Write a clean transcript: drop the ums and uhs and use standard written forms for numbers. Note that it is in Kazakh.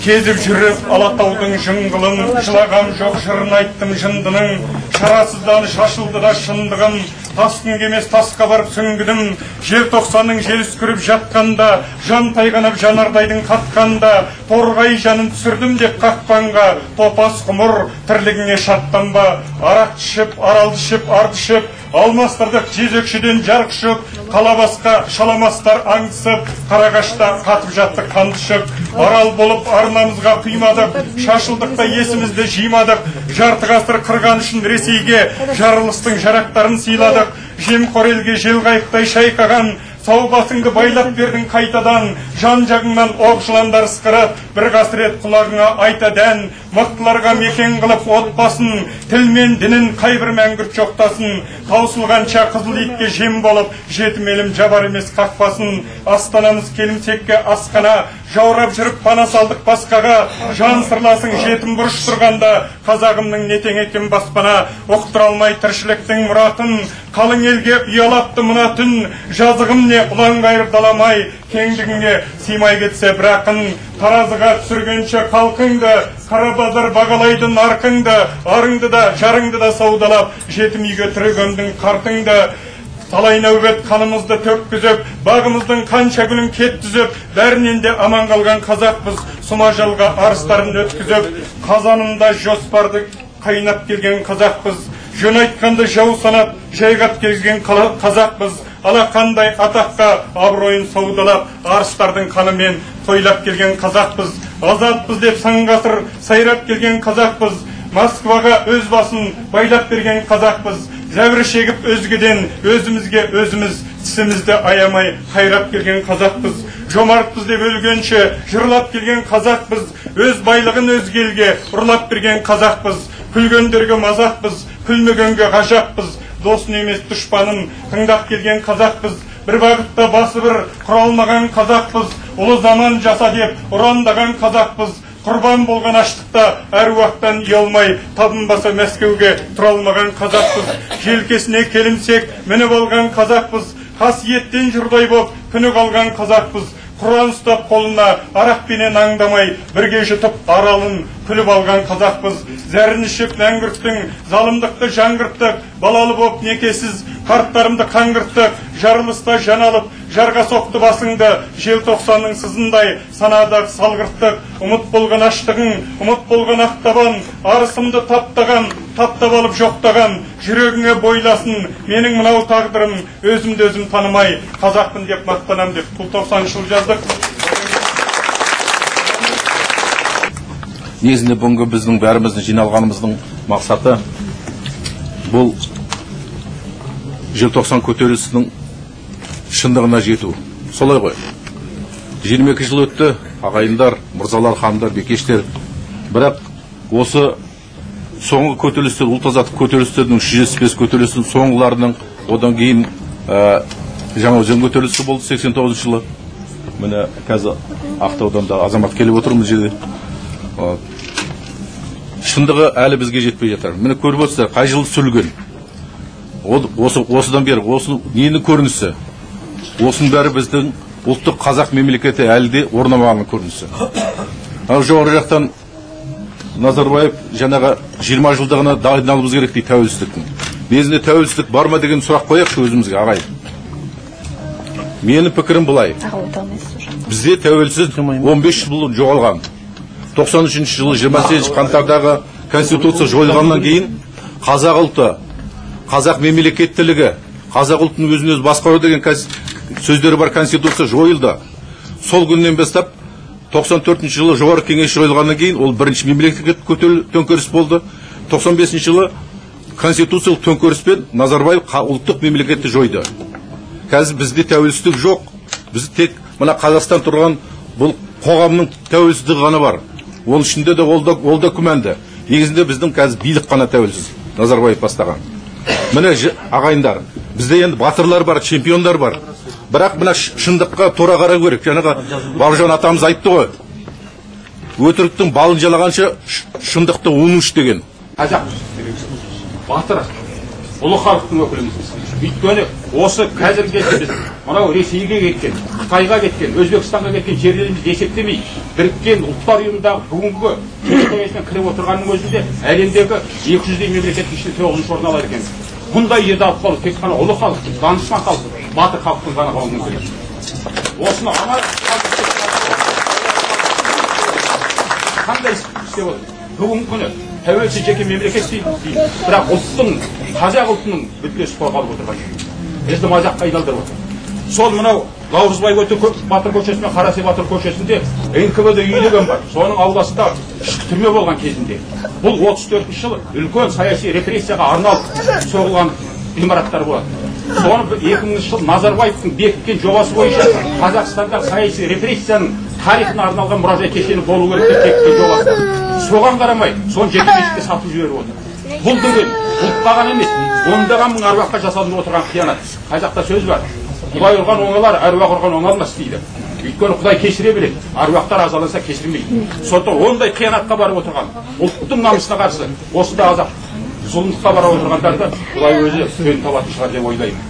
Кезіп жүріп Алатаудың жыңғылын, жылағам жоқ жырын айттым жындының, шарасыздан шашылды да шындығым, тас күнге емес тасқа барып сүңгідім, желтоқсанның жел үскіріп жатқанда, жан тайғанап жанардайдың қатқанда, торғай жанын түсірдім деп қақпанға, топас құмыр тірлігіңе шаттанба, арақ ішіп, аралды ішіп, арды ішіп, алмастырдық жезөкшеден жар құшып, қалабасқа шаламастар аңдысып, қарағашта қатып жаттық қанды ішіп, арал болып арнамызға құймадық, шашылдық та есімізді жимадық, жарты ғасыр қырған үшін Ресейге жарылыстың жарақтарын сыйладық, жемқор елге желқайықтай шайқаған, сау басыңды байлап бердің қайтадан, жан жағыңнан оқ жыландар ысқырып, бір қасірет құлағыңа айта дән, мықтыларға мекен қылып отбасын, тіл мен дінін қайбір мәңгүрт жоқтасын, таусылғанша қызыл итке жем болып, жетім елім жабар емес қақпасын, астанамыз келімсекке асқана, жаурап жүріп пана салдық басқаға, жан сырласың жетім бұрыш тұрғанда, қазағымның не тең екен баспана, ұқтыра алмай тіршіліктің мұратын, қалың елге ұялапты мына түн, жазығым не ұлан қайыр даламай, кеңдігіңе сыймай кетсе бір ақын, таразыға түсіргенше халқыңды, қара базар бағалайды нарқыңды, арыңды да жарыңды да саудалап, жетім үйге тірі көмдің қартыңды. Талай нәубет қанымызды төккізіп, бағымыздың қанша гүлін кеткізіп, бәрінен де аман қалған қазақпыз, сұмажалға арыстарын өткізіп, қазанында жоспарды қайнап келген қазақпыз, жөн айтқанды жау санап, жайғап келген қазақпыз, алақандай атаққа абыройын саудалап, арыстардың қанымен тойлап келген қазақпыз, азатпыз деп сан ғасыр сайрап келген қазақпыз, Москваға өз басын байлап берген қазақпыз, зәбір шегіп өзгеден, өзімізге өзіміз тісімізді аямай қайрап келген қазақпыз, жомартпыз деп өлгенше жырлап келген қазақпыз, өз байлығын өзге елге ұрлап берген қазақпыз, күлгендерге мазақпыз, күлмегенге ғажаппыз, досын емес дұшпанын тыңдап келген қазақпыз, бір бағытта басы бір құра алмаған қазақпыз, ұлы заман жаса деп ұрандаған қазақпыз, құрбан болған аштықта әр уақыттан ұялмай, табынбаса Мәскеуге тұра алмаған қазақпыз, желкесіне келімсек мініп алған қазақпыз, қасиеттен жұрдай боп күні қалған қазақпыз, Құран ұстап қолына арақпенен аңдамай, бірге жұтып аралын күліп алған қазақпыз, зәрін ішіп мәңгүрттің залымдықты жаңғырттық, балалы боп некесіз қарттарымды қаңғырттық, жарылыста жан алып, жарға соқты басыңды, желтоқсанның сызындай санадағы салғырттық, ұмыт болған аштығың, ұмыт болған ақтабан, арысымды таптаған, таптап алып жоқтаған, жүрегіңе бойласын, менің мынау тағдырым, өзімді өзім танымай, қазақпын деп мақтанам деп бұл 90 жыл жаздық. Негізінде бүгінгі біздің бәріміздің жиналғанымыздың мақсаты бұл желтоқсан көтерілісінің шындығына жету. Солай ғой. 22 жыл өтті, ағайындар, мырзалар, ханымдар, бекештер. Бірақ осы соңғы көтерілістер, ұлт азаттық көтерілістердің 375 көтерілісінің соңғыларының, одан кейін Жаңаөзен көтерілісі болды 89 жылы. Міне қазір Ақтаудан да азамат келіп отыр мына жерде. Шындығы әлі бізге жетпей жатыр. Міне көріп отырсыздар, қай жылы түсірілген. Осыдан бері, осы ненің көрінісі? Осының бәрі біздің ұлттық қазақ мемлекеті әлі де орнамағанның көрінісі. Ал жоғары жақтан Назарбаев жаңағы 20 жылдығына дайындалуымыз керек дейді тәуелсіздіктің. Негізінде тәуелсіздік бар ма деген сұрақ қояйықшы өзімізге, ағайын. Менің пікірім былай. Бізде тәуелсіздік 15 жыл бұрын жоғалған. 93 жылы 28 қаңтардағы Конституция жойылғаннан кейін қазақ ұлты, қазақ мемлекеттілігі, қазақ ұлтының өзін өзі басқару деген сөздері бар Конституция жойылды. Сол күннен бастап 94 жылы Жоғарғы Кеңес жойылғаннан кейін ол бірінші мемлекеттік төңкеріс болды. 95 жылы конституциялық төңкеріспен Назарбаев ұлттық мемлекетті жойды. Қазір бізде тәуелсіздік жоқ. Біз тек мына Қазақстан тұрған бұл қоғамның тәуелсіздігі ғана бар. Оның ішінде де ол да күмәнді. Негізінде біздің қазір билік қана тәуелсіз, Назарбаев бастаған. Міне ағайындар, бізде енді батырлар бар, чемпиондар бар. Бірақ мына шындыққа тура қарау керек. Жаңағы Бауыржан атамыз айтты ғой. Өтіріктің балын жалағанша шындықты уын іш деген. Қазақ батыр, ұлы халықтың өкіліміз. Өйткені осы қазіргі кезде біз мынау Ресейге кеткен, Қытайға кеткен, Өзбекстанға кеткен жерлерімізді есептемей, Біріккен Ұлттар Ұйымындағы бүгінгі территориясына кіріп отырғанның өзінде әлемдегі 200-дей мемлекеттің ішінде 9-шы орын алады екенбіз. Бұндай жерді алып қалу тек қана ұлы халықтың, данышпан халықтың, батыр халықтың ғана қалуы мүмкін. Осыны ана қандай істеп отыр? Бүгінгі күні тәуелсіз жеке мемлекет дейді, бірақ ұлттың, қазақ ұлтының мүддесі қорғалып отырған жоқ. Бізді мазаққа айналдырып отыр. Сол мынау Наурызбай батыр көшесі мен Қарасай батыр көшесінде НКВД үйі деген бар. Соның ауласында ішкі түрме болған кезінде. Бұл 34 жылы үлкен саяси репрессияға арналып соғылған ғимараттар болады. Соны 2000 жылы Назарбаевтың бекіткен жобасы бойынша Қазақстандағы саяси репрессияның тарихына арналған мұражай кешені болу керек деп бекіткен жобасы. Соған қарамай, соны жеке меншікке сатып жіберіп отыр. Бұл деген ұлтқа ғана емес, ондаған мың әруаққа жасалынып отырған қиянат. Қазақта сөз бар: Құдай ұрған оңалар, әруақ ұрған оңалмас дейді. Өйткені Құдай кешіре береді, әруақтар азаланса кешірмейді. Сондықтан ондай қиянатқа барып отырған, ұлттың намысына қарсы осындай азап, зұлымдыққа барып отырғандарды Құдай өзі жөн табатын шығар деп ойлаймын.